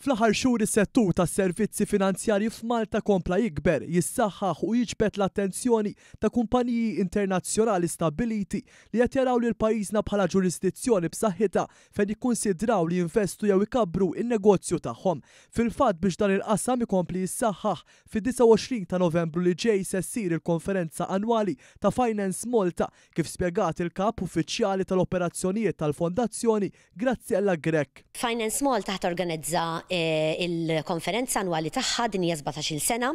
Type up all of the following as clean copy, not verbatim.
Fl-aħħar xhur is-settur tas-servizzi finanzjarji f'Malta kompla jikber, jissaħħaħ u jiġbed l-attenzjoni ta' kumpaniji internazzjonali stabbiliti li qed jaraw lil pajjiżna bħala ġurisdizzjoni b'saħħitha fejn jikkunsidraw li jinvestu jew ikabbru n-negozju tagħhom. Fil-fatt biex dan il-qasam ikompli jissaħħaħ, fid-29 ta' Novembru li ġej se ssir il-konferenza annwali ta' Finance Malta kif spjegat il-Kap Uffiċjali tal-Operazzjonijiet tal-Fondazzjoni Graziella Grech. Finance Malta ħa torganizza l-konferenza annwali tagħha, din hija 17-il sena,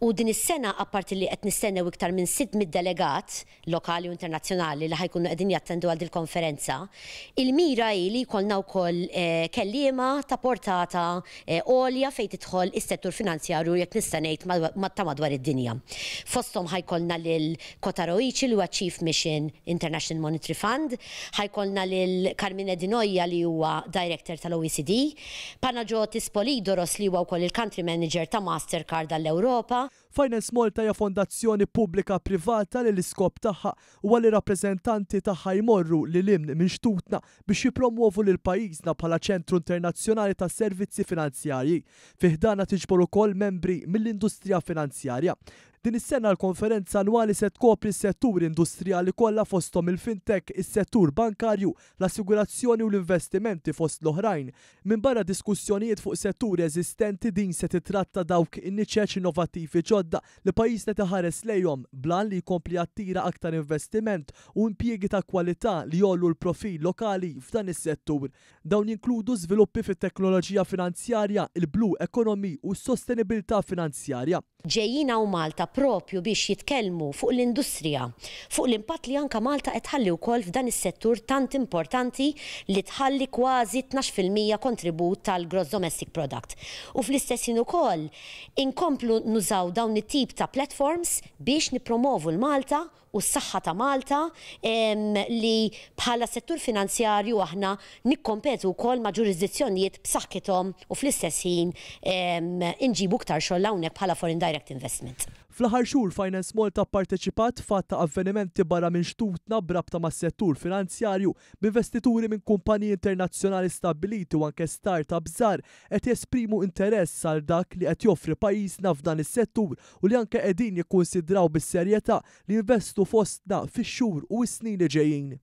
u din is-sena apparti li qed nistennew iktar minn 600 delegat lokali u internazzjonali li ħa jkunu qegħdin jattendu għal dil-konferenza, il-mira hi li jkollna wkoll kelliema ta' portata għolja fejn tidħol is-settur finanzjarju jekk nista' ngħid ta' madwar id-dinja. Fosthom ħa jkollna lil Kotaro Ichi li huwa Chief Mission International Monetary Fund, Ħa jkollna lil Carmine Di Noia li huwa Director tal-OECD, Panagiotis Polidoros li huwa wkoll il-Country Manager ta' Mastercard għall-Ewropa. Finance Malta hija fondazzjoni pubblika privata li l-iskop tagħha huwa li r-rappreżentanti tagħha jmorru lil hinn minn xtutna biex jippromwovu lil pajjiżna bħala ċentru internazzjonali tas-servizzi finanzjarji. Fi ħdanha tiġbor ukoll membri mill-industrija finanzjarja. Din is-sena l-konferenza annwali se tkopri s-setturi industrijali kollha fosthom il-fintech, is-settur bankarju, l-assigurazzjoni u l-investimenti fost l-oħrajn. Minbarra diskussjonijiet fuq setturi eżistenti din se titratta dawk in-niċeċ innovattivi ġodda li pajjiżna qed iħares lejhom bl-għan li jkompli jattira aktar investiment u impjiegi ta' kwalità li jgħollu l-profil lokali f'dan is-settur. Dawn jinkludu żviluppi fit-teknoloġija finanzjarja, il-blue economy u s-sostenibilità finanzjarja. Ġejjin hawn Malta propju biex jitkellmu fuq l-industrija, fuq l-impatt li anke Malta qed tħalli wkoll f'dan is-settur tant importanti li tħalli kważi 12% kontribut tal-gross domestic product. U fl-istess ħin ukoll inkomplu nużaw dawn it-tip ta' platforms biex nippromovu l-Malta u s-saħħa ta' Malta li bħala settur finanzjarju aħna nikkompetu wkoll ma' ġurisdizzjonijiet b'saħħithom u fl-istess ħin inġibu iktar xogħol hawnhekk bħala foreign direct investment. Fl-aħħar xhur Finance Malta pparteċipat f'għadd ta' avvenimenti barra minn xtutna b'rabta mas-settur finanzjarju b'investituri minn kumpaniji internazzjonali stabbiliti u anke start-ups żgħar qed jesprimu interess għal dak li qed joffri pajjiżna f'dan is-settur u li anke qegħdin jikkunsidraw bis-serjetà li jinvestu fostna fix-xhur u s-snin li ġejjin.